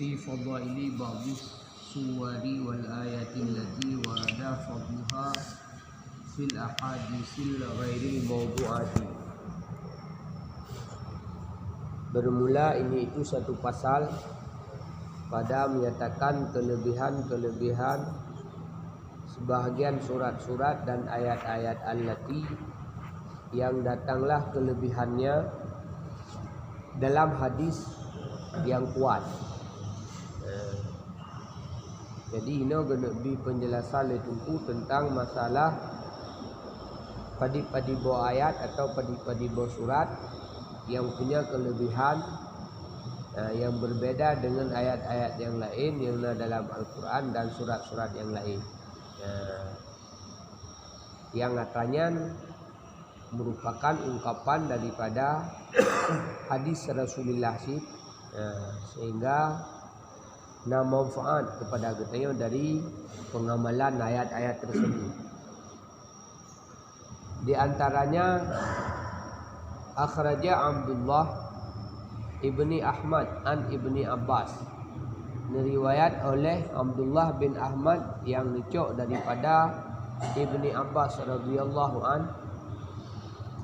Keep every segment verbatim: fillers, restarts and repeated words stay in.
Fi fadaili ba'dis suwari wal ayati allati warada fadluha fil ahadisil ghairil mawdu'ati. Bermula ini itu satu pasal pada menyatakan kelebihan-kelebihan sebahagian surat-surat dan ayat-ayat allati yang datanglah kelebihannya dalam hadis yang kuat. Eh, jadi inoe keuneuk bri penjelasan lé Teungku tentang masalah padit-padit boh ayat atau padit-padit boh surat yang punya kelebihan, eh, yang berbeda dengan ayat-ayat yang lain yang na dalam Al-Quran dan surat-surat yang lain. Eh, yang nyata nyan merupakan ungkapan daripada hadis Rasulullah cit, eh, sehingga na manfaat kepada geutanyoe dari pengamalan ayat-ayat tersebut. Di antaranya, akhraja Abdullah ibni Ahmad an Ibni Abbas. Neuriwayat oleh Abdullah bin Ahmad nyang neucok daripada Ibni Abbas radhiyallahu an,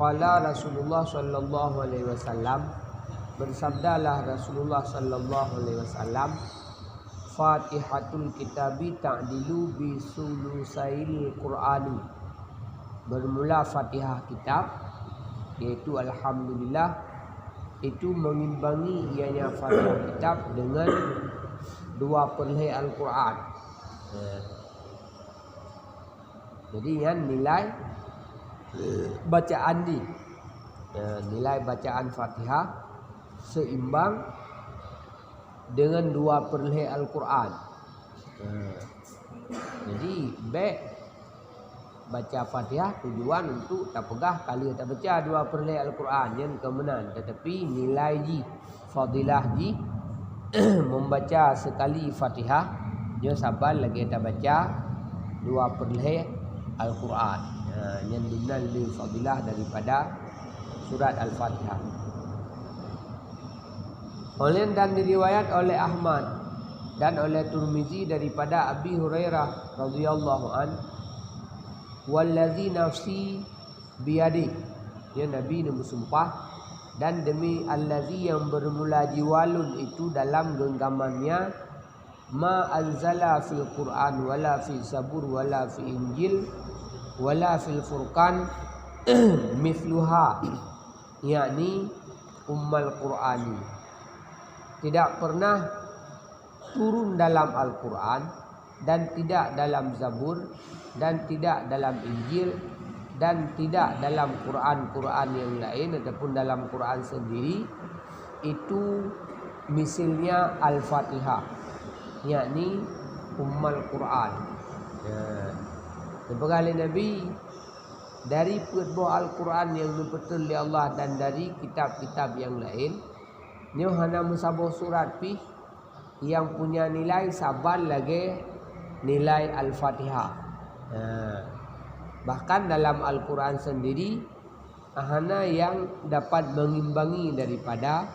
qala Rasulullah sallallahu alaihi wasallam, bersabdalah Rasulullah sallallahu alaihi wasallam, "Fatihatul kitabi ta'dilu bi sulusail Qur'ani." Bermula Fatihah kitab, yaitu Alhamdulillah, itu mengimbangi ianya Fatihah kitab dengan dua perlhée Al-Quran. Ya. Jadi, nyan nilai bacaan ni. Ya, nilai bacaan Fatihah seimbang dengan dua perlhée Al-Quran. Ha. Jadi, bék baca Fatihah tujuan untuk tapeugah ka lheueh tabaca dua perlhée Al-Quran, nyan keu meunan, tetapi nilai jih, fadilah jih, membaca sekali Fatihah, nyoe saban lagée tabaca dua perlhée Al-Quran. Ha, nyan dumnan le fadilah daripada surat Al-Fatihah. Oleh dan diriwayat oleh Ahmad dan oleh Turmizi daripada Abi Hurairah radhiyallahu an, "Wallazi nafsi biyadih," ya, Nabi neubesumpah, "Dan demi allazi yang bermula jiwa lôn itu dalam genggamannya, ma anzala fil Qur'an wala fi Zabur wala fi Injil wala fil Furqan mithluha," yakni Ummal Qur'ani. Tidak pernah turun dalam Al-Quran dan tidak dalam Zabur dan tidak dalam Injil dan tidak dalam Quran-Quran yang lain ataupun dalam Quran sendiri itu misilnya Al-Fatihah, yakni Ummal Quran. Ya. Dipeugah lé Nabi, dari peuet boh Al-Quran yang neupeutrön lé Allah dan dari kitab-kitab yang lain, nyoe hana meusaboh surat pih yang punya nilai saban lagée nilai Al-Fatihah. Ha. Bahkan dalam Al-Quran sendiri, hana yang dapat mengimbangi daripada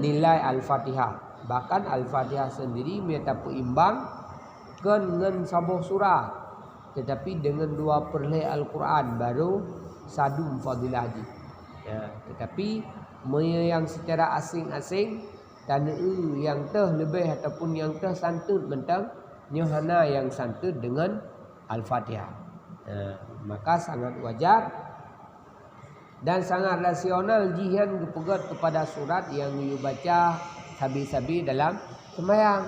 nilai Al-Fatihah. Bahkan Al-Fatihah sendiri meunyo tapeuimbang kon ngon saboh surah, tetapi dengan dua perlhée Al-Quran baru sadum fadilah jih. Ya, tetapi meunyo yang secara asing-asing, taneu nyang teuh leubeh ataupun nyang teuh santeut mantong, nyoe hana yang santeut dengan Al-Fatihah. Ya, maka sangat wajar dan sangat rasional jih nyan geupeugét keupada surat nyang geuyue baca sabe-sabe dalam seumayang.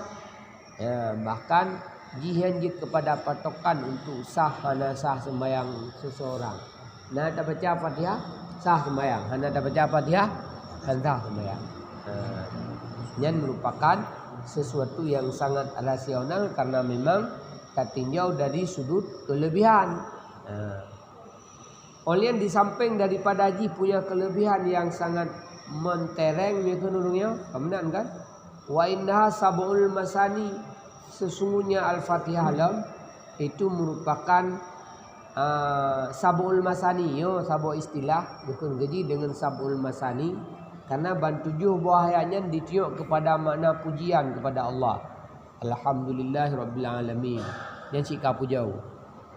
Ya, bahkan jih nyan jeuet keupada patokan untuk sah hana sah seumayang seseorang. Na tabaca Fatihah, sah seumayang. Hana tabaca Fatihah, hana sah seumayang. Ha, nyan merupakan sesuatu yang sangat rasional karena memang tatinjau dari sudut kelebihan. Ha. Oleh di samping daripada jih punya kelebihan yang sangat mentereng, ya kan, ureuëng nyoe? Ka meunan kan? Wa innaha sab'ul masani, sesungguhnya Al-Fatihah lom itu merupakan, ah, sab'ul masani, yo, saboh istilah, bukon geuji dengan sab'ul masani. Karena ban tujoh boh ayat nyan ditiok kepada makna pujian kepada Allah. Alhamdulillahirabbil alamin. Nyan cit ka pujoe.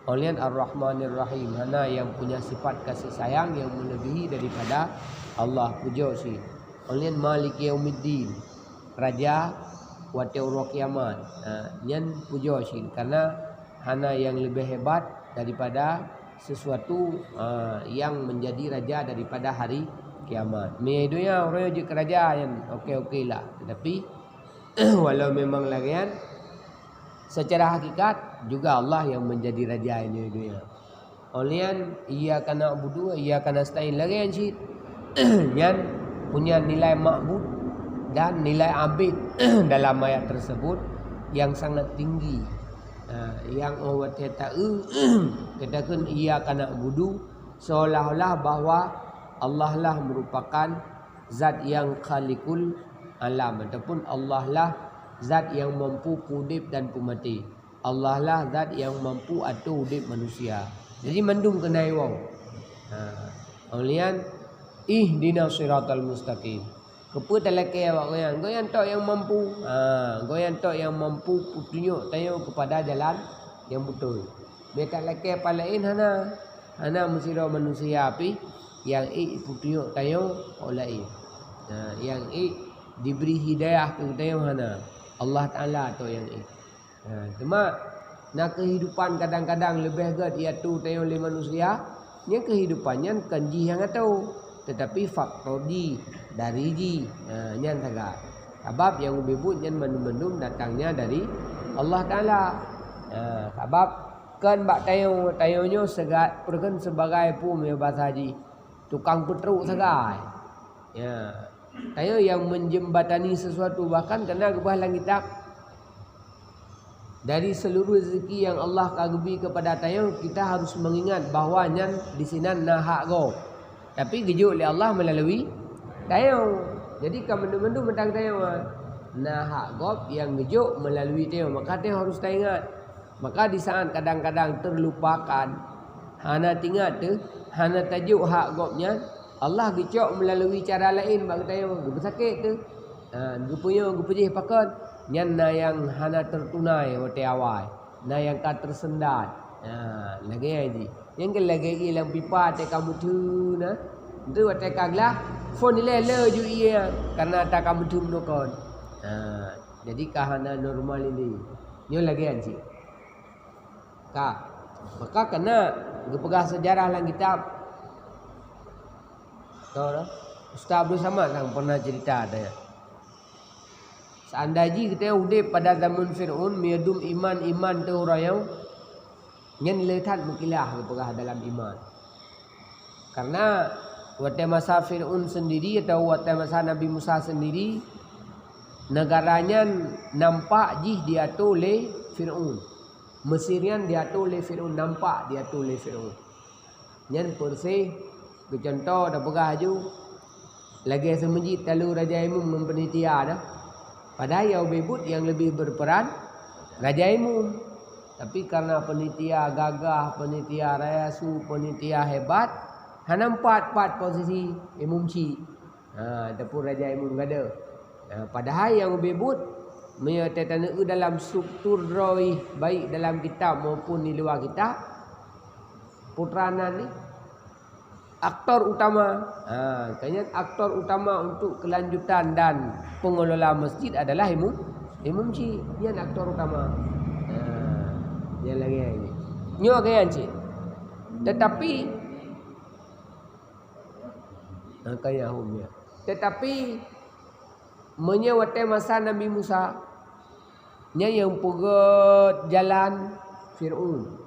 Óh lheueh nyan Ar-Rahmanir Rahim, hana nyang punya sifat kasih sayang nyang melebihi daripada Allah, pujoe cit. Óh lheueh nyan Maliki Yaumiddin, Raja watée uroe kiamat. Ha, nyan pujoe cit, karena hana nyang leubeh hebat daripada sesuatu, ha, nyang menjadi raja daripada hari kiamat. Meunyoe donya uroe jeuet keu raja nyan oke-oke lah, tetapi walau memang lagée nyan, secara hakikat juga Allah nyang menjadi raja nyoe donya. Óh lheueh nyan, iyyaka na'budu wa iyyaka nasta'in lagée nyan cit. Nyan punya nilai ma'bud dan nilai abid dalam ayat tersebut yang sangat tinggi. Ha, nyang óh watée ta-eu, geutakheun iyyaka na'budu, seolah-olah bahwa Allah lah merupakan zat nyang khaliqul alam, ataupun Allah lah zat nyang mampu peuudeb dan peumaté. Allah lah zat nyang mampu atô udeb manusia. Jadi mandum keunan woe. Ha, óh lheueh nyan, ihdinas siratal mustaqim. Keupeue talakée awak gobnyan? Gobnyan tok nyang mampu. Ha, gobnyan tok nyang mampu peutunyok tanyoe keupada jalan nyang beutôi. Bèk talakée pat laén hana. Hana meusidroe manusia pih nyang ék peutunyok tanyoe óh laén. Ha, nyang ék dibri hidayah keu tanyoe hana. Allah Taala tok nyang ék. Ha, teuma na keuhidupan kadang-kadang leubeh gét iatô tanyoe lé manusia, nyan keuhidupan nyan kon jih nyang atô, teutapi faktor jih, dari jih. Ha, nyan sagai. Sabab nyang ubé buet nyan mandum-mandum datangnya dari Allah Taala. Ha, sabab kon bak tanyoe, tanyoe nyoe seuga-, peue kheun sebagai peue meunyoe basa jih, tukang peutrok sagai. Ya. Tanyoe nyang menjembatani sesuatu, bahkan kana geupeugah lam kitab, dari seluruh rezeki yang Allah ka geubri kepada tanyoe, kita harus mengingat bahwa nyan disinan na hak gob. Tapi geujok lé Allah melalui tanyoe. Jadi ka mandum-mandum mantong tanyoe. Na hak gob nyang geujok melalui tanyoe, maka tanyoe harus taingat. Maka di saat kadang-kadang terlupakan, hana teuingat teuh, hana tajok hak gobnyan, Allah geucok meulalu cara laén bak geutanyoe, geupeusakét teuh. Ha, geupeunyoe, geupeujéh pakon, nyan na nyang hana teutunai watée awai, na nyang ka teuseundat. Ha, lagée nyan jih. Nyang keu lagée ié lam pipa watée ka meutheun na. Enteuk watée ka glah, phon ilée le ju ié, kareuna ata ka meutheun meunokon. Ha, jadi ka hana normal ilée. Nyoe lagée nyan cit. Ka. Maka kana geupeugah seujarah lam kitab. Tahu dah? Ustaz Abdul Samad sang pernah cerita tanya. Seandai jih geutanyoe udeb pada zaman Fir'aun, meudum iman-iman teuh ureuëng nyan, nyan le that meukilah geupeugah dalam iman. Karena watée masa Fir'aun sendiri atau watée masa Nabi Musa sendiri, negara nyan nampak jih diatô lé Fir'aun. Mesir nyan diatô lé Fir'aun, nampak diatô lé Fir'aun. Nyan peureséh geucuntoh tapeugah laju, lagée seumeujid taloe raja imum ngon panitia dah. Padahai nyang ubé buet nyang leubeh berperan raja imum. Tapi karena panitia gagah, panitia raya su, panitia hebat, hana meupat-pat posisi imum chik. Ha, ataupun raja imum gada. Ha, padahai nyang ubé buet, meunyoe tataneu dalam struktur droe, baik dalam kitab maupun di luwa kitab, putra nan ni aktor utama. Ha, keunan aktor utama untuk kelanjutan dan pengelola masjid adalah imum, imum chik. Nyan aktor utama. Ha, nyan lagée nyan. Nyoe lagée nyan cit. Tetapi, ha, kaya hom ya. Tetapi meunyoe watée masa Nabi Musa, nyan nyang peugét jalan Fir'aun.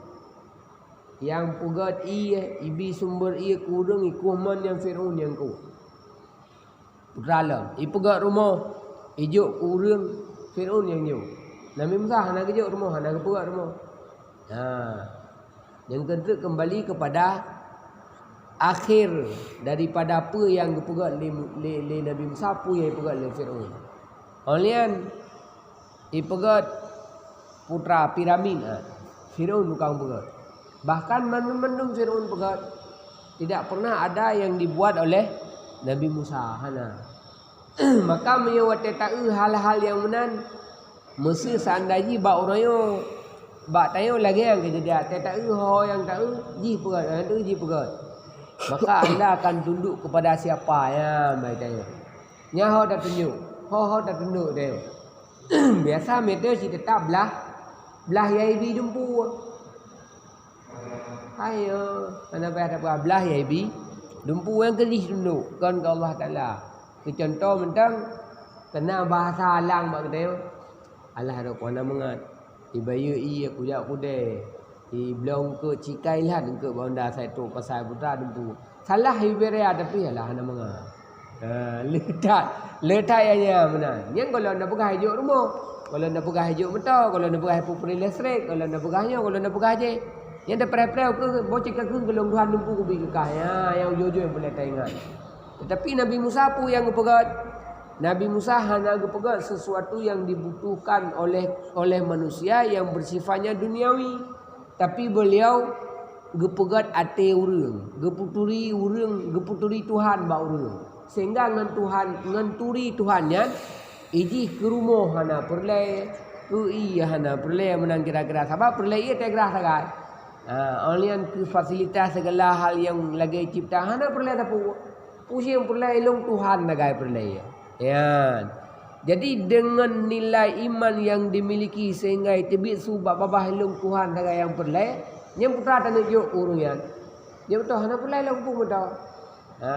Nyang peugét ié, ibi sumber ié keu ureuëng, ikoh mon nyang Fir'aun nyang koh. Putra lom, ipeugét rumoh, ijok keu ureuëng, Fir'aun nyang jok. Nabi Musa hana geujok rumoh, hana geupeugét rumoh. Ha. Nyang keuneuk kembali kepada akhir daripada peue nyang geupeugét lé, lé, lé Nabi Musa, peue nyang ipeugét lé Fir'aun. Óh lheueh nyan, ipeugét putra piramid, ha, Fir'aun tukang peugét. Bahkan mandum-mandum Fir'aun peugét, tidak pernah ada yang dibuat oleh Nabi Musa, hana. Maka meunyoe watée taeu hal-hal nyang meunan, meuseuh seandai jih bak uroe nyoe, bak tanyoe lagée nyang keujadian, watée taeu ho nyang taeu jih peugét, nyang taeu jih peugét. Maka anda akan tunduk kepada siapa? Nyan bak tanyoe. Nyan ho tatunjuk, ho-ho tatunjuk tanyoe. Biasa meuteuh cit teutap blah, blah yaibi dumpu. Hai, eh, hana payah tapeugah blah yaibi dumpu nyang keudeh tundok kon keu Allah Taala. Keu cuntoh mantong, keunan bahasa alang bak geutanyoe, alah rot ku hana mangat, ibayeue ié kujak kudée, iblong keu cikai lhan keu bak honda sai trok pasai putra dumpu. Salah ibayeue tapi alah hana mangat. Ha, le that, le that nyang nyan meunan. Nyan gohlom na peugah ijok rumoh, gohlom na peugah ijok moto, gohlom na peugah ijok peupreh listrik, gohlom na peugah nyoe, gohlom na peugah jéh. Nyan tapreh-preh keu boh cit ka keuh gohlom Tuhan dumpu keubi keu kah. Ya, nyang ujong-ujong peureulée taingat. Tetapi Nabi Musa peue nyang geupeugét? Nabi Musa hana geupeugét sesuatu yang dibutuhkan oleh, oleh manusia yang bersifatnya duniawi. Tapi beuliau geupeugét até ureuëng, geuputuri ureuëng, geuputuri Tuhan bak ureuëng. Sehingga ngon Tuhan, ngon turi Tuhan nyan, ijih keu rumoh hana peureulée, keu ié hana peureulée meunan kira-kira. Sabab peureulée ié teugrah sagai. Ha, óh lheueh nyan keu fasilitas segala hal nyang lagée cipta hana peureulée sapeue. Pusing peureulée ilong Tuhan sagai peureulée ié. Nyan. Jadi, deungon nilai iman nyang dimiliki sehingga teubiet su bak babah ilong Tuhan sagai nyang peureulée, nyan putra taneuk jok keu ureuëng nyan. Jok beutôi hana peureulée lom kupeue meudo. Ha.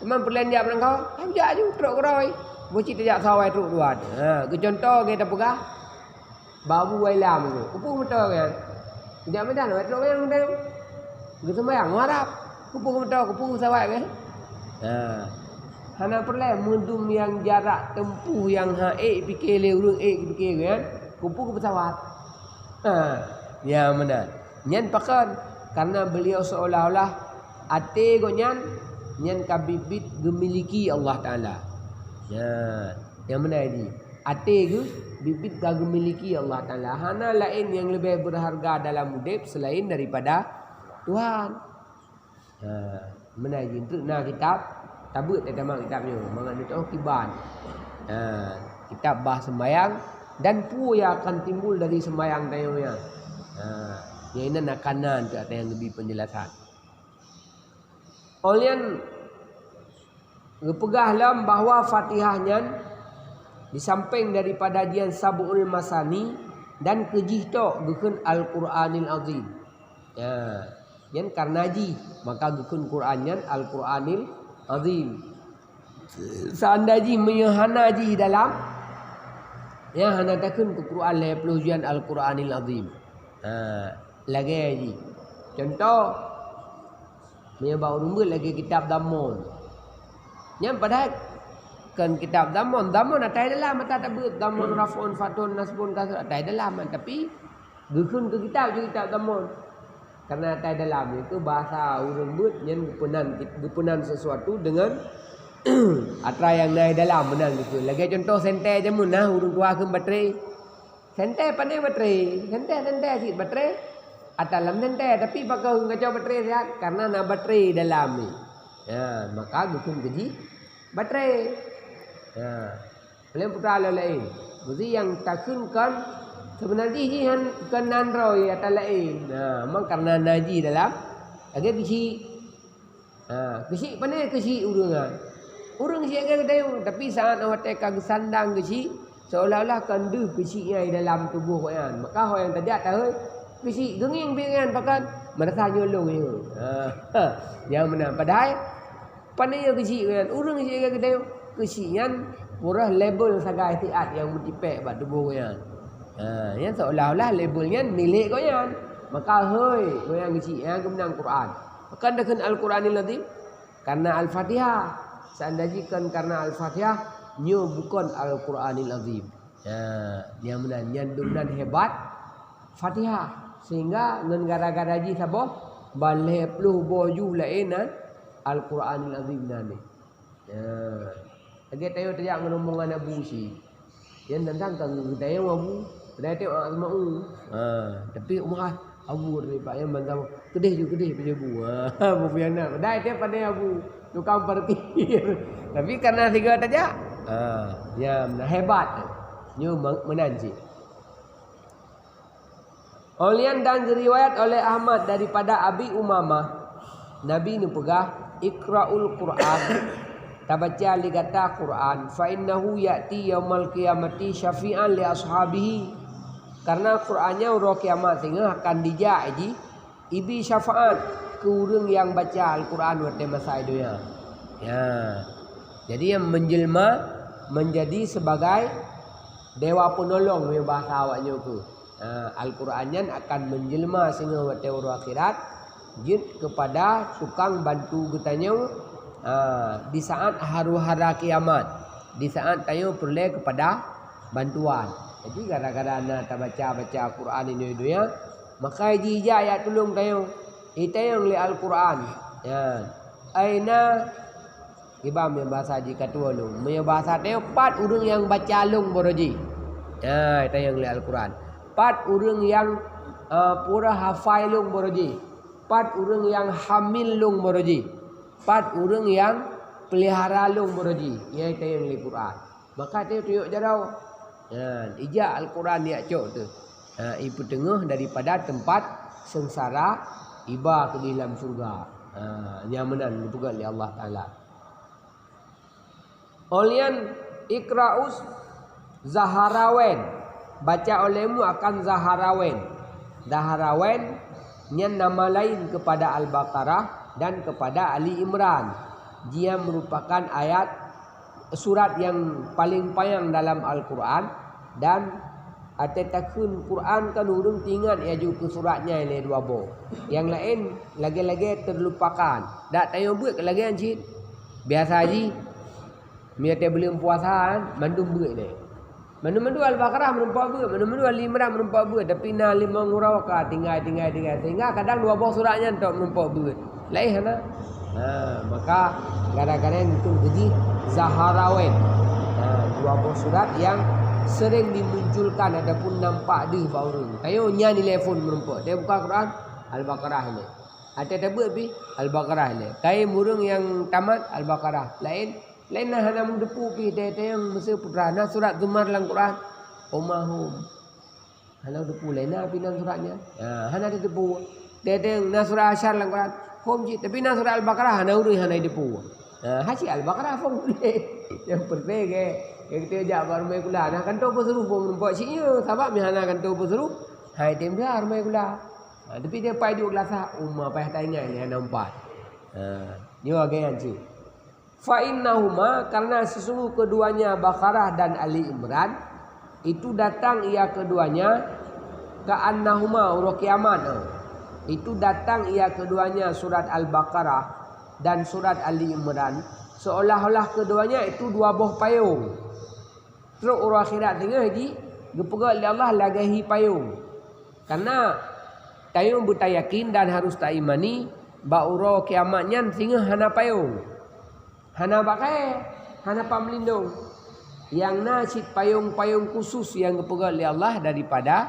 Teuma peureulée jak meunangkau, han jak aju trok keudroe. Boh cit tajak sawai trok dua. Ha, keu cuntoh gét tapeugah, Bak Abu Wailam tu, kupeue meuto nyan? Jak meudan, wai trok nyan meudan. Geuseumbayang, ngon harab. Kupeue meuto, kupeue sawat nyan? Ha. Hana peureulée meudum nyang jarak teumpuh nyang ha ék pike lé ureuëng ék pike nyan, kupeue keu peusawat. Ha. Nyang meunan. Nyan pakon? Karena beliau seolah-olah até gobnyan nyan ka biet-biet geumiliki Allah Taala. Nyan, nyang meunan jih. Até geuh biet-biet ka geumiliki Allah Taala. Hana laén nyang leubeh beurharga dalam udeb seulaén daripada Tuhan. Ha, meunan jih, treuk na kitab, tabeuet tatamat kitab nyoe, mangat neutoh kiban. Ha, kitab bah seumbayang dan peue nyang akan timbul dari seumbayang tanyoe nyan. Ha, nyang inan akan na teuk nyang geubri peunjelasan. Óh lheueh nyan geupeugah lom bahwa Fatihah nyan disampéng daripada jian Sab'ul Masani dan keu jih tok geukheun Al-Qur'anil Azim. Ya, nyan karna jih maka geukheun Qur'an nyan Al-Qur'anil Azim. Seandai jih meunyoe hana jih dalam, ya hana takheun keu Qur'an lhée ploh jian Al-Qur'anil Azim. Ha, lagée jih. Cuntoh, meunyoe bak ureuëng beuet lagée kitab Dhammon. Nyan padahai kon kitab Dhammon, Dhammon atai dalam mata tabeuet, Dhammon, Raf'un, Fathun, Nasbun, Kasrun atai dalam, tapi geukheun keu kitab jih kitab Dhammon. Karna atai dalam, iaitu bahasa ureuëng beuet nyan geupeunan, geupeunan sesuatu deungon atra nyang na dalam meunan geukheun. Lagée cuntoh sentée jameun na ureuëng tuha kheun batré. Sentée pane batré, sentée, sentée cit batré. Atra lam sentée, tapi pakon geucok batré siat, karna na batré dalam ni. Ha, maka geukheun keu jih batré. Ha. Lé putra lom laén. Berarti nyang takheun kon seubeuna jih, jih kon nan droe atra laén. Ha, memang karna na jih dalam lagée keuchik. Ha, keuchik pane keuchik ureuëng nyan. Ureuëng chik lagée geutanyoe, tapi saat watée ka geusandang keuchik, seolah-olah kon deuh keuchik nyan di dalam tuboh gobnyan. Maka ho nyang tajak tahôi keuchik geungieng pih nyan pakon meurasa nyoe lôn nyoe. Ha, ha, nyang meunan. Padahai pane nyoe keuchik nyan, ureuëng chik lagée geutanyoe, keuchik nyan pura label sagai siat nyang meutipék bak tuboh gobnyan. Ha, nyan seolah-olah label nyan milék gobnyan. Maka hôi, gobnyan keuchik nyan geumeunang Quran. Pakon takheun Al-Quranil Azim? Karena Al-Fatihah. Seandai jih kon karena Al-Fatihah, nyoe bukon Al-Quranil Azim. Ha, nyang meunan, nyan dum nan hebat Fatihah. Sehingga ngon gara-gara jih saboh, ban lhée ploh boh juh laén nan Al-Quranil Azim nan nyan. Ha. Lagée tanyoe tajak ngon rombongan Abu si. Nyan tantang ka geutanyoe Abu, padahai teuh Asma'u. Ha, tapi Umar Abu dari Pak Yaman sama. Keudeh ju, keudeh pih Abu. Ha, Abu Piana. Padahai teuh padahai Abu, tukang parkir. Tapi karena tiga tajak, ha, nyan hebat. Nyoe meunan cit. Ulian dan diriwayat oleh Ahmad daripada Abi Umamah, Nabi neupeugah, "Iqra'ul Qur'an." Tabaca lé gata Quran, "fa innahu ya'ti yaumal qiyamati syafi'an li ashabihi." Karena Quran nyan uroe kiamat singoh akan dijak jih ibi syafaat keu ureuëng nyang baca Al-Quran watée masa donya. Ya. Jadi yang menjelma menjadi sebagai dewa penolong, meunyoe bahasa awak nyoe keuh. Ha, Al-Quran nyan akan menjelma singoh watée uroe akhirat jeuet keupada tukang bantu geutanyoe, ha, di saat haru-hara kiamat, di saat tanyoe peureulée keupada bantuan. Jadi gara-gara na tabaca-baca Al-Quran di donya, maka jijak jak tulông tanyoe. Itanyong lé Al-Quran. Ya. Aina Kiban meunyoe bahasa jih ka tuwoe lôn. Meunyoe bahasa tanyoe, pat ureuëng nyang baca lôn baroe jih. Nah, tanyong lé Al-Quran. Pat ureuëng nyang, eh, pura hafai lôn baroe jih. Pat ureuëng nyang hamil lôn baroe jih. Pat ureuëng nyang pelihara lôn baroe jih. Nyan tanyong lé Quran. Maka tanyoe tunyok jaroe. Nah, ijak Al-Quran jak cok teuh. Ha, ipeuteungoh daripada teumpat seungsara iba keudeh lam syeuruga. Ha, nyan meunan geupeugah lé Allah Taala. Ulian ikra'us Zaharawain, baca olehmu akan Zaharawain. Zaharawain nyan nama lain kepada Al-Baqarah dan kepada Ali Imran. Jih nyan merupakan ayat surat nyang paleng panyang dalam Al-Quran, dan até takheun Quran kan ureuëng teuingat laju keu surat nyan lé dua boh. Nyang laén lagée-lagée teulupakan. Dak tanyoe beuet lagée nyan cit. Biasa jih, meunyoe teuh buleuen puasa kan, mandum beuet lé. Mandum-mandum Al-Baqarah meurumpok beuet, mandum-mandum Ali Imran meurumpok beuet, tapi na limong uroe ka tinggai, tinggai, tinggai. Sehingga kadang dua boh surat nyan tok meurumpok beuet. Laén hana. Ha, maka gara-gara nyan keu jih Zaharawain. Ha, dua boh surat yang sering dimunculkan ataupun nampak deuh bak ureuëng. Tanyoe nyan ilée phon meurumpok. Tanyoe buka Quran, Al-Baqarah ilée. Até tabeuet pih, Al-Baqarah ilée. Kayém ureuëng nyang tamat, Al-Baqarah. Laén, laén na hana meuteupeue pih, teuntang meusé putra na surat Zumar lam Quran. Homa hom. Hana teupeu lé na pih nan surat nyan. Ha, hana teupeu. Teuntang na surat Hasyr lam Quran. Hom cit, tapi na surat Al-Baqarah hana ureuëng hana teupeu. Ha, hana cit Al-Baqarah phon. Nyang penting ke, ke kita jak bak rumoh kula. Nah, kantor peusuruh phon meurumpok cit nyoe. Sabab meuhana kantor peusuruh, hai tem dah rumoh kula. Ha, tapi dia pai duek glasah, uma payah taingat ni hana umpat. Ha, nyoe agak nyan cit. Fa innahuma, karena sesungguh keduanya Baqarah dan Ali Imran, itu datang ia keduanya ka'annahuma uroe kiamat. Itu datang ia keduanya surat Al-Baqarah dan surat Ali Imran, seolah-olah keduanya itu dua boh payong. Trok uroe akhirat teungoh jih geupeugah lé Allah lagée hi payong. Karena tanyoe beutayakin dan harus taimani bak uroe kiamat nyan singoh hana payong. Hana bak kayée, hana pameulindong. Nyang na cit payong-payong khusus nyang geupeugah lé Allah daripada,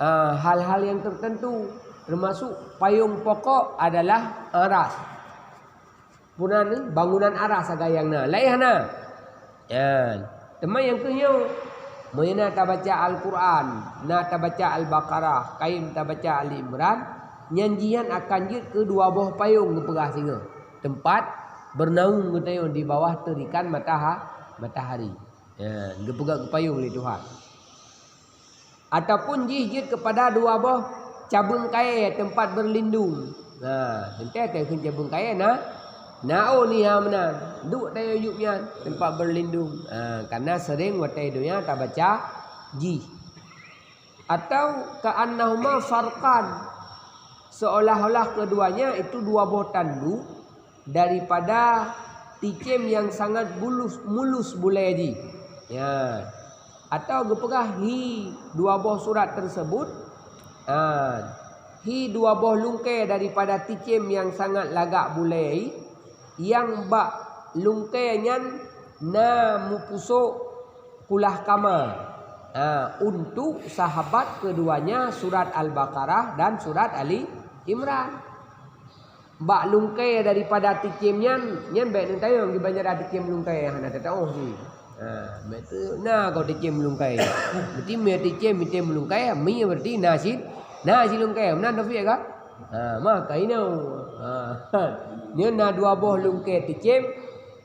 ah, hal-hal nyang tertentu, termasuk payong pokok adalah aras. Puna ni bangunan aras sagai nyang na. Laén hana. Nyan. Teuma nyang keuh nyoe, meunyoe na tabaca Al-Quran, na tabaca Al-Baqarah, kayém tabaca Ali Imran, nyan jih nyan akan jeuet keu dua boh payong geupeugah singoh. Teumpat bernaung geutanyoe di bawah teurikan mataha-, matahari. Nyan, geupeugah geupayong lé Tuhan. Ataupun jih jeuet keupada dua boh cabeueng kayée teumpat berlindung. Nah, teuntée teuh kheun cabeueng kayée na, na oh niha meunan. Duek tanyoe yup nyan teumpat berlindung. Ha, karena sering watée donya tabaca jih. Atau ka'annahuma farqan, seolah-olah keduanya itu dua boh tanduk daripada ticém nyang sangat bulus, mulus bulée jih. Ya. Atau geupeugah hi dua boh surat tersebut, ha, hi dua boh lungkée daripada ticém nyang sangat lagak bulée, nyang bak lungkée nyan na meupusok kulah kama, ha, untuk sahabat keduanya surat Al-Baqarah dan surat Ali Imran. bak lungkée daripada ticém nyan, nyan bék neutanyong di banjara ticém lungkée hana tataôh jih. Ha, bék teu na goe ticém lungkée. Berarti meu ticém mitem lungkée, mi berarti na cit, na cit lungkée. Meunan Taufik ka? Ha, maka inoe. Ha. Nyoe na dua boh lungkée ticém,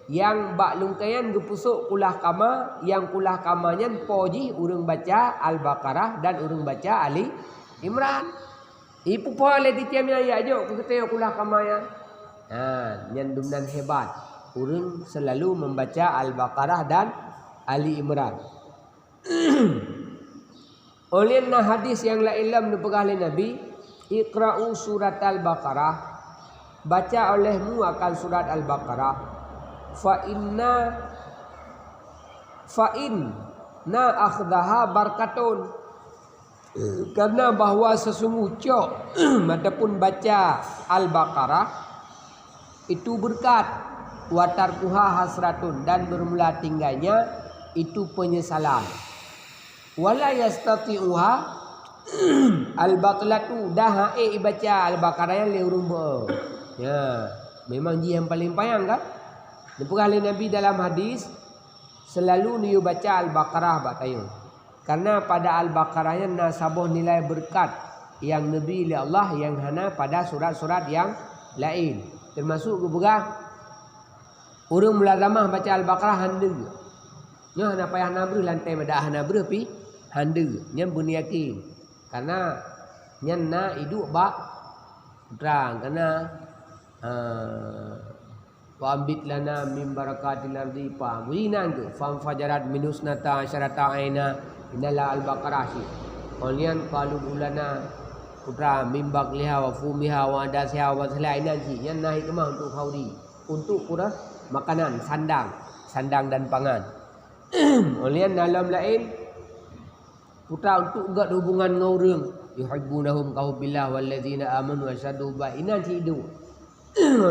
nyang bak lungkée nyan geupeusoe kulah kama, nyang kulah kama nyan po jih ureuëng baca Al-Baqarah dan ureuëng baca Ali Imran. Ipupo lé ticém nyan jak jok keu geutanyoe kulah kama nyan. Ha, nyan dumnan hebat. Ureuëng selalu membaca Al-Baqarah dan Ali Imran. Ulôn na hadis nyang laén lom neupeugah lé Nabi, "Iqra'u suratal Baqarah." Baca olehmu akan surat Al-Baqarah. Fa inna, fa inna akhdaha barkatun. Karena bahwa sesungguh cok ataupun baca Al-Baqarah itu berkat, wa tarkuha hasratun, dan bermula tinggalnya itu penyesalan. Wala yastati'uha al-batlatu, dah haé ibaca Al-Baqarah nyan lé ureuëng beu. Ya, memang jih nyang paling panyang kan? Neupeugah lé Nabi dalam hadis, selalu neuyue baca Al-Baqarah bak tanyoe. Karena pada Al-Baqarah nyan na saboh nilai beureukat nyang neubri lé Allah nyang hana pada surat-surat nyang laén. Teumasuk geupeugah, ureuëng mulazamah baca Al-Baqarah han deue. Nyoe hana payah na breueh lam tém, dak hana breueh pih han deue. Nyan beuneuyakin. Karena nyan na iduek bak putra, karena, eh, "Wa ambit lana min barakatil ardi," paham. Inan tu, "Fanfajarat minhu isnata asyarata aina," inan lam Al-Baqarah cit. Kemudian, "Qalu ud'u lana," putra, "min baqliha wa fumiha wa adasiha wa basaliha," inan cit. Nyan na hikmah untuk khauri, untuk peureueh makanan, sandang, sandang dan pangan. Kemudian, na lom laén, putra untuk gét hubungan ngon ureuëng. "Yuhibbunahum kahubbillah walladzina amanu asyaddu hubba," inan cit iduek.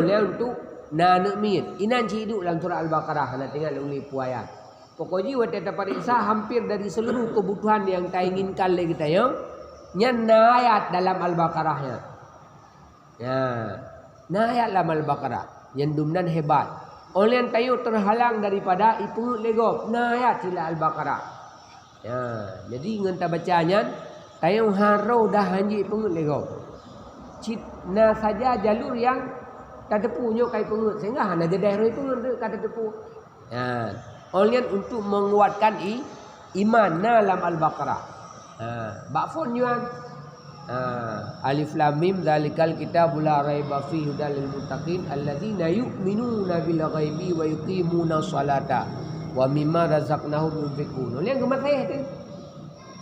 Lé untuk na aneuëk miet, inan cit iduek lam surat Al-Baqarah, hana teuingat lôn lé peue ayat. Pokok jih watée tapareksa hampir dari seluruh kebutuhan nyang tainginkan lé geutanyoe, nyan na ayat dalam Al-Baqarah nyan. Ya, na ayat lam Al-Baqarah nyang dumnan hebat. Óh lheueh nyan tanyoe teuhalang daripada ipeungeuet lé gob, na ayat cit lam Al-Baqarah. Ya, jadi ngon tabaca nyan, tanyoe harôh dah hanjeuet ipeungeuet lé gob. Cit na saja jalur nyang tateupeue nyoe ka ipeungeuet, sehingga hana jadeh roh ipeungeuet ka tateupeue. Ha, óh lheueh nyan untuk menguatkan i, iman na lam Al-Baqarah. Ha, bak phon nyan. Ha, "Alif Lam Mim, dzalikal kitabu la raiba fihi hudal lil muttaqin, alladzina yu'minuna bil ghaibi wa yuqimunas shalata wa mimma razaqnahum yunfiqun." Nyang geumaséh tu.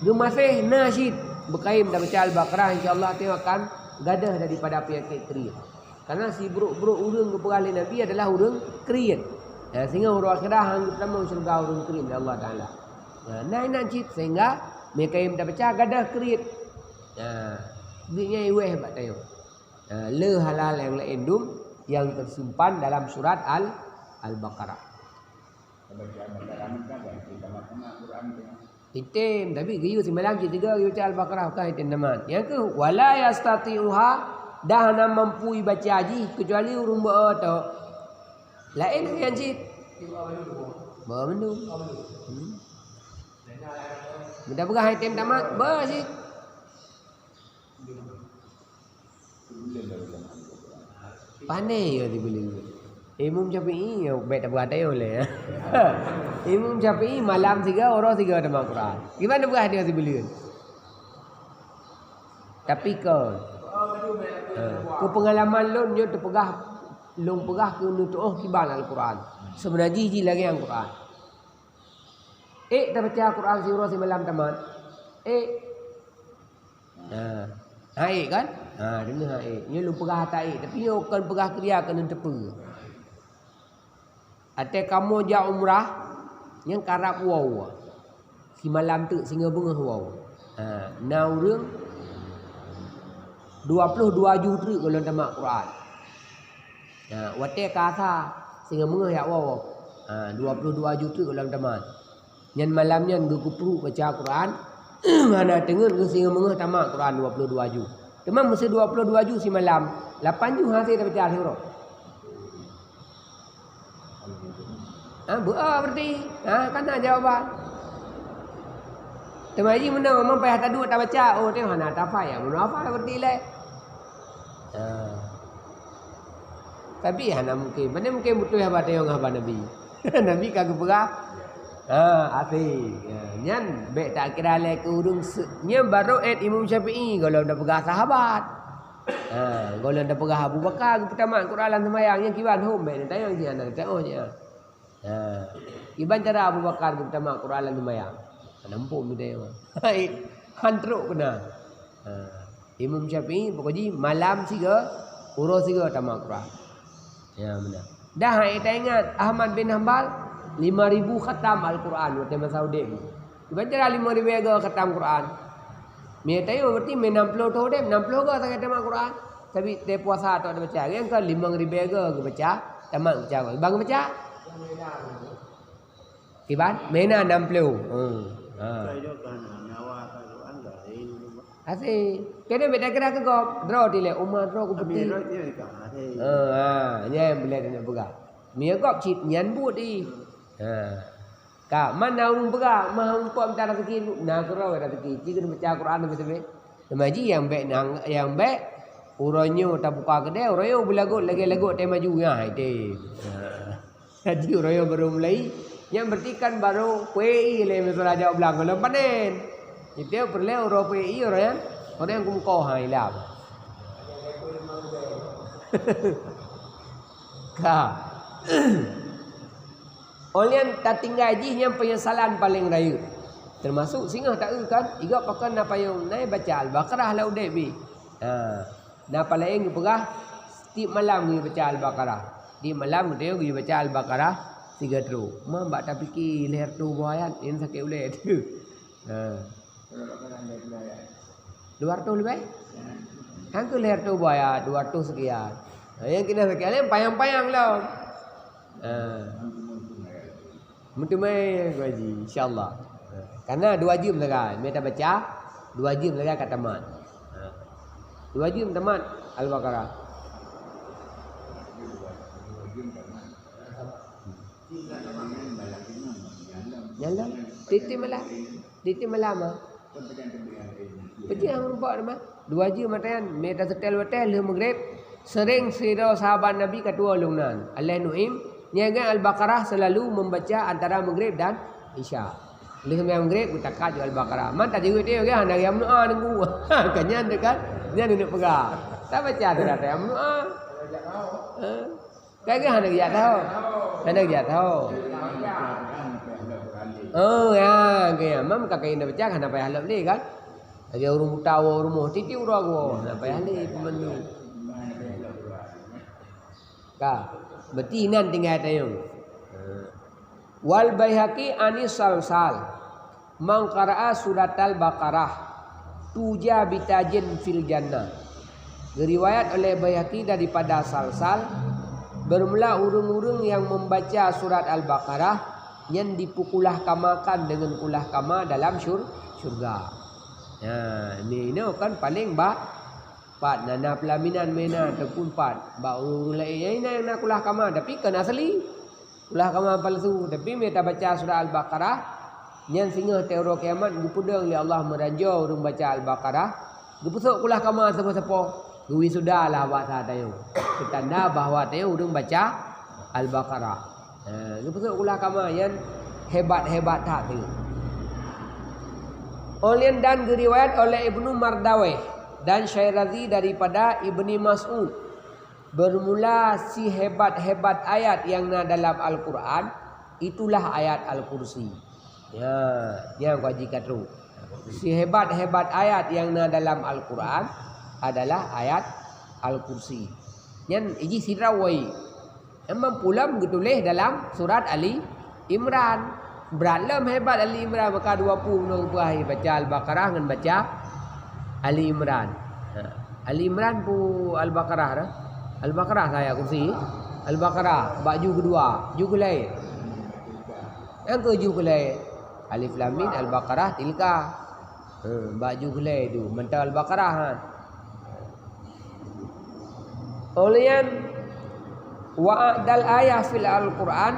Geumaséh na cit beukayém tabaca Al-Baqarah, insya Allah, tanyoe akan gadôh daripada peunyakét kriet. Karena sibrok-brok ureuëng geupeugah lé Nabi adalah ureuëng kriet. Ya, sehingga uroe akhirat han geutamong syeuruga ureuëng kriet lé Allah Taala. Ya, na inan cit sehingga meukayém tabaca gadôh kriet. Ya, geuhnyan iweh bak tanyoe. Ya, le hal-hal nyang laén dum nyang teusimpan dalam surat Al-, Al-Baqarah. Item, tapi geuyue simalam cit tiga geuyue baca Al-Baqarah, bukan item tamat. Nyang keu, "Wala yastati'uha," dah hana mampu ibaca jih kecuali ureuëng beu tok. Laén nyan cit. Beu mandum. Hmm. Meudah peugah item tamat, beu cit. Pandai ya sibuleuen. Imam Syafi'i ya, baik tak berat ayo leh. Imam Syafi'i malam tiga, orang tiga nama Quran. Gimana berat dia sibuleuen? Tapi ke, ha, ke pengalaman lôn nyoe teupeugah, lôn peugah keu neutuoh kiban Al-Quran. Sebenarnya jih lagée Al-Quran. Eh, tabaca Al-Quran siuroe simalam tamat. Eh, Ha. Hai kan? Ha, deungoe hai. Nyoe lôn peugah hata hai, tapi nyoe kon peugah keu dia keuneuk teupeue. Até kamoe jak umrah, nyang karab woe. Simalam teuk singoh beungoh woe. Ha, na ureuëng dua puluh dua ju treuk gohlom tamat Quran. Ha, watée ka asa singoh beungoh jak woe. Ha, dua puluh dua ju treuk gohlom tamat. Nyan malam nyan geukupruek baca Quran, hana teungeut geuh singoh beungoh tamat Quran dua puluh dua ju. Teuma meuseu dua ploh dua ju simalam, lapan ju hase tabaca lhèe uroe. Ha, beu-a berarti. Ha, ka na jawaban. Teuma jih meunoe, memang payah taduek tabaca, oh, teuh hana tafai, ya, meunoe hafai berarti lé. Ha. Tapi hana mungkin. Mana mungkin beutôi haba tayong haba Nabi. Nabi ka geupeugah, ha, até. Ha, nyan bèk takira lé keu ureueng se-, nyan barô èt Imam Syafi'i, gohlom tapeugah sahabat. Ha, gohlom tapeugah Abu Bakar geupeutamat Quran lam seumayang, nyan kiban hom bèk neutanyong jih hana teuôt nyan. Ha, kiban cara Abu Bakar geupeutamat Quran lam seumayang? Hana muphom neutanyong. Han trok keunan. Ha, Imam Syafi'i pokok jih malam sigoe, uroe sigoe tamat Quran. Ya, meunan. Dah, hai taingat, Ahmad bin Hambal, lima ribu khatam Al-Quran watèe masa udép. Kiban cara lima ribèe goe khatam Quran? Mie tayong berarti mie nam ploh thô udép, nam ploh goe sagai tamat Quran. Tapi teuh puasa tok dibaca, nyang ka limong ribèe goe geubaca, tamat baca. Kiban geubaca? Kiban? Mie na nam ploh. Hmm. Ha. Até. Keuneuk beda kira keu gob. Droe dilèe, uma droe kupeuteuh. Ha, ha, nyan nyang dilèe peugah. Mie gob cit nyan buet ih. Ha. Ka, man na ureueng peugah, mah ureueng pok mita raseuki, na keudroe raseuki, ci keuneuk baca Quran leubeh-leubeh. Teuma jih nyang bèk nang, nyang bèk, uroe nyoe tabuka keudè, uroe nyoe beulagot lagèe-lagot teuh maju, nyan, ha, itu. Ha. Jadi, uroe nyoe barô mulai, nyan berarti kan barô peuék ie lé miseue raja blang, gohlom panen. Itu peureulèe uroe peuék ie, uroe nyan, uroe nyan kumeukoh, ha, ilap. Ka. Óh lheueh nyan tatinggai jih nyang peunyesalan paleng rayeuk. Teumasok singoh taeu kan, igob pakon na payong, na baca Al-Baqarah lam udép jih. Ha, na paleng geupeugah, tiep malam geubaca Al-Baqarah. Tiep malam geutanyoe geubaca Al-Baqarah sigoe trok. Mah bak tapike lhèe reutôh boh ayat, nyan sakét ulèe teuh. Ha. Dua reutôh leubeh? Hana keuh lhèe reutôh boh ayat, dua reutôh sekian. Ha, nyang keunan sekian, nyang panyang-panyang lom. Ha. Meuteumèe ngaji, insya Allah. Ha. Karena dua jeuem sagai, mita baca, dua jeuem sagai ka tamat. Ha. Dua jeuem tamat Al-Baqarah. Nyan lah. Tiep-tiep malam. Tiep-tiep malam, ah. Peue jeuem rumpok teuma. Dua jeuem mata nyan, mita seutôt watèe lheueh Maghrib, sering sidroe sahabat Nabi ka tuwoe lôn nan. Aléh Nu'aim, nyan geuh Al-Baqarah selalu membaca antara Maghrib dan Isya. Lheueh seumayang Maghrib, geutakat ju Al-Baqarah. Man tajeuet teuh, geuh hana geumeudoa nunggu. Ka nyan teuh kan? Nyan neuk peugah. Tabaca surat ayat meudoa. Ha? Kan geuh hana geujak tahu. Hana geujak tahu. Oh, ya, geuh. Mam ka kain dah pecah, hana payah lop lé kan? Lagèe ureueng buta woe rumoh, tiep-tiep uroe woe, hana payah lé peumandum. Ka. Berarti inan tinggai tayong. Wal Baihaqi anis Salsal, "Man qara'a suratal Baqarah, tuja bitajin fil jannah." Geuriwayat oleh Baihaqi daripada Salsal, "Bermula ureueng-ureueng nyang membaca surat Al-Baqarah, nyan dipeukulah kamakan deungon kulah kama dalam syur-, syurga." Nah, ini, ini kan paling ba-, pat na, na peulaminan meunan ataupun pat bak ureueng-ureueng laén. Nyang inan nyang na kulah kama, tapi kon asli. Kulah kama palsu, tapi meunyo tabaca surah Al-Baqarah, nyan singoh teuh uroe kiamat geupeudong lé Allah meuranjoe ureueng baca Al-Baqarah, geupeusok kulah kama sapo-sapo, geuwisuda lah bak sa tanyoe. Peutanda bahwa tanyoe ureueng baca Al-Baqarah. Ha, geupeusok kulah kama nyan hebat-hebat that teuh. Óh lheueh nyan dan geuriwayat oleh Ibnu Mardaweh dan Syirazi daripada Ibni Mas'ud. Bermula sihebat-hebat ayat nyang na dalam Al-Qur'an, itulah ayat Al-Kursi. Ya, nyang ka jikatrok. Sihebat-hebat ayat nyang na dalam Al-Qur'an adalah ayat Al-Kursi. Nyan iji sidroe wai. Emang pulam geutuléh dalam surat Ali Imran. Brat lom hebat Ali Imran, maka dua pue bunoe geupeugah baca Al-Baqarah ngon baca Ali Imran. Ha. Ali Imran peue Al-Baqarah dah? Al-Baqarah saja kursi. Al-Baqarah bak ju keudua, ju keulhèe. Nyang keu ju keulhèe. Alif Lam Mim Al-Baqarah tilka. Ha, bak ju keulhèe tu mantong Al-Baqarah, ha. Ulian wa adal ayah fil Al-Qur'an,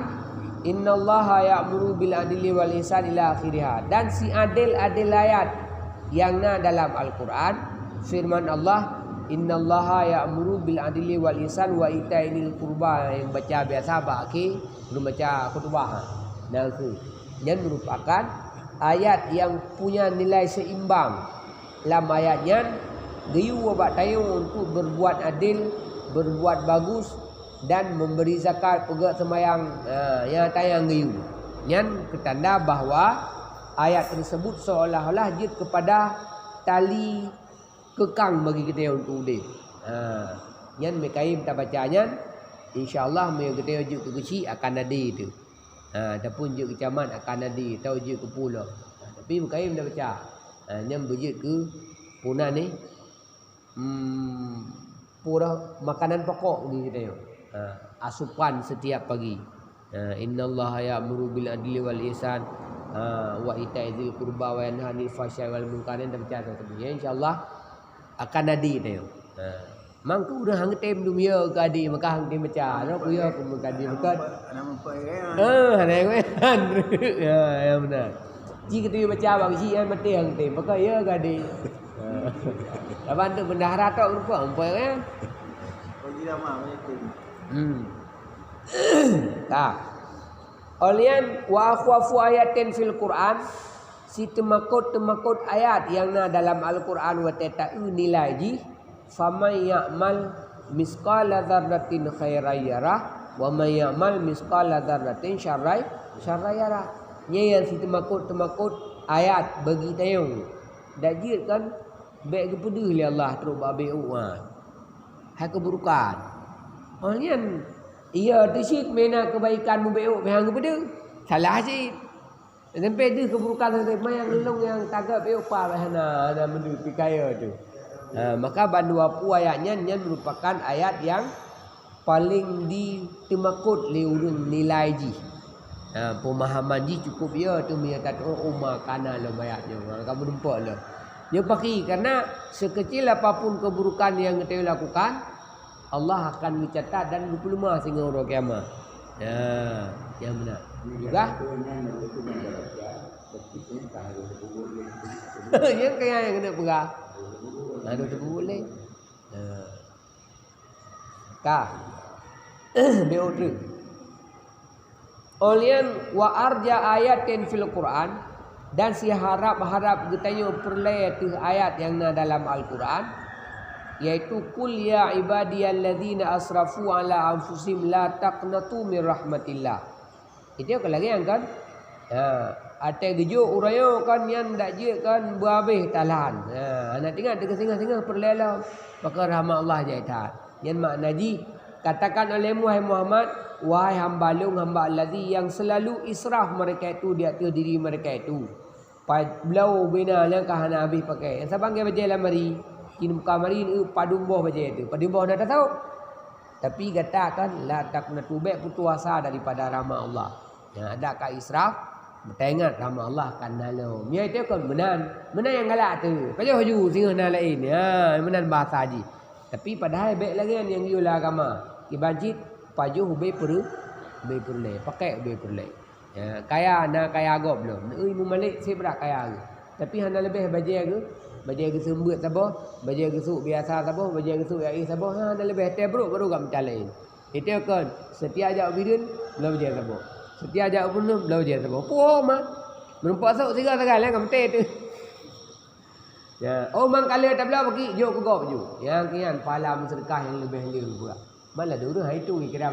"Innallaha ya'muru bil adli wal ihsan," ila akhiriha. Dan si adil-adil ayat yang na dalam Al-Qur'an, firman Allah, "Innallaha ya'muru bil adli wal ihsan wa ita'i dzil qurba," yang baca biasa bak akhé, belum baca khutbah. Nah, tu. Nyan merupakan ayat yang punya nilai seimbang. Lam ayat nyan, geuyue ubak tanyoe untuk berbuat adil, berbuat bagus, dan memberi zakat, peugét seumayang, ha, nyang tanyang geuyue. Nyan keutanda bahwa ayat tersebut seolah-olah jeuet kepada tali keukang bagi geutanyoe untuk udeb. Ha, nyan meukayém tabaca nyan, insya Allah meunyoe geutanyoe jeuet keu geuchik akan ade teuh. Ha, ataupun jeuet keu camat akan ade, atau jeuet keu pulo. Ha, tapi meukayém tabaca. Ha, nyan beujeuet keu puna ni, hmm, pura makanan pokok bagi geutanyoe. Ha, asupan setiap pagi. Ha, "Innallaha ya'muru bil adli wal ihsan, ha, wa ita'i dzil qurba wa yanha 'anil fahsya'i wal munkar," nyan tabaca sabe. Ya, insya Allah akan ade tanyoe. Ha. Mang keu ureueng han tem dum ya keu ade, maka han tem baca. Nah, ku ya keu meukaji bukan. Anak empat, anak empat kan? Ah, anak empat. Ya, ya benar. Ji keu baca bak ji kan mati han tem. Maka ya keu ade. Ha. Laban tu bendahara tok rupa empat kan? Bagi lama banyak tem. Hmm. Tah. Ulian wa akhwafu ayatin fil Qur'an, si teumakot-teumakot ayat nyang na dalam Al-Qur'an watée taeu nilai jih, "Faman ya'mal misqala dzarratin khairan yarah, wa man ya'mal misqala dzarratin syarrai, syarran yarah." Nyan nyang si teumakot-teumakot ayat bagi tanyoe. Dak jeuet kan bék geupeudeuh lé Allah trok bak bék uwan. Hai keuburukan. Oh nyan, iya teuh cit meunan keubaikan mubék bék han geupeudeuh. Salah cit. Sampai deuh keuburukan sampai mayang lôn nyang tagak bék upa bék hana, hana meudeuh pikaya tu. Ha, maka bandua pue ayat nyan, nyan merupakan ayat nyang paleng jiteumakot lé ureueng nilai jih. Ha, peumahaman jih cukup ya tu meunyo tateu'oh uma kana lom ayat nyoe. Ha, ka meudumpok lom. Nyoe pakri, karena sekecil apapun keburukan yang geutanyoe lakukan, Allah akan geucatat dan geupeuleumah singoh uroe kiamat. Ya, nyang meunan. Juga? Nyang kaya nyang keuneuk peugah. Aduh, teupeue lé. Ya. Ka. Bék treuk. Ulian wa arja ayatin fil Qur'an, dan siharab-harab geutanyoe peureulée teuh ayat nyang na dalam Al-Qur'an, yaitu, "Qul ya ibadiyalladzina asrafu ala anfusihim la taqnatu min rahmatillah." Itu kan lagée nyan kan? Ha, até geujok uroe nyoe kan nyan dak jeuet kan beuhabéh talan. Ha, hana teuingat teuka singoh-singoh peureulée lom. Maka rahmat Allah jai that. Nyan makna jih, katakan olehmu, hai Muhammad, "Wahai hamba lôn, hamba Allazi yang selalu israf mereka itu di atas diri mereka itu." Pa-, bloe ubena nyang ka hana habéh pakai. Nyang saban lagée bajée lamari, cit muka mari, padum boh bajée tu. Padum boh na tasawôb. Tapi gata kan, la taqnatu, bék putus asa daripada rahmat Allah. Nyang ada ka israf, taingat rahmat Allah kan na lom. Nyan itu kan meunan. Meunan nyang galak tu. Pajoh laju singoh na laén. Ha, meunan bahasa jih. Tapi padahai bék lagée nyan nyang geuyue lam agama. Kiban cit pajoh ubé peureu-, ubé peureulée, pakai ubé peureulée. Ya, kaya na kaya gob lom. Neu-eu Imam Malik sibrat kaya geuh. Tapi hana leubeh bajée geuh, bajée geuh seumeubeuet saboh, bajée geuh sôk biasa saboh, bajée geuh sôk yaéh saboh, ha, hana leubeh, tée brok baru gam mita laén. Itu kan, setiap jak u Bireuen, bloe bajée saboh. Setiap jak u Peuneuk, bloe bajée saboh. Puih ma. Meureumpok sôk sigoe sagai lé gam tée tu. Ya, oh mang ka lheueh tabloe bagi jok keu gob ju. Nyang kian pahala meuseudeukah nyang leubeh lé buet. Malah dulu hai tu ngikiram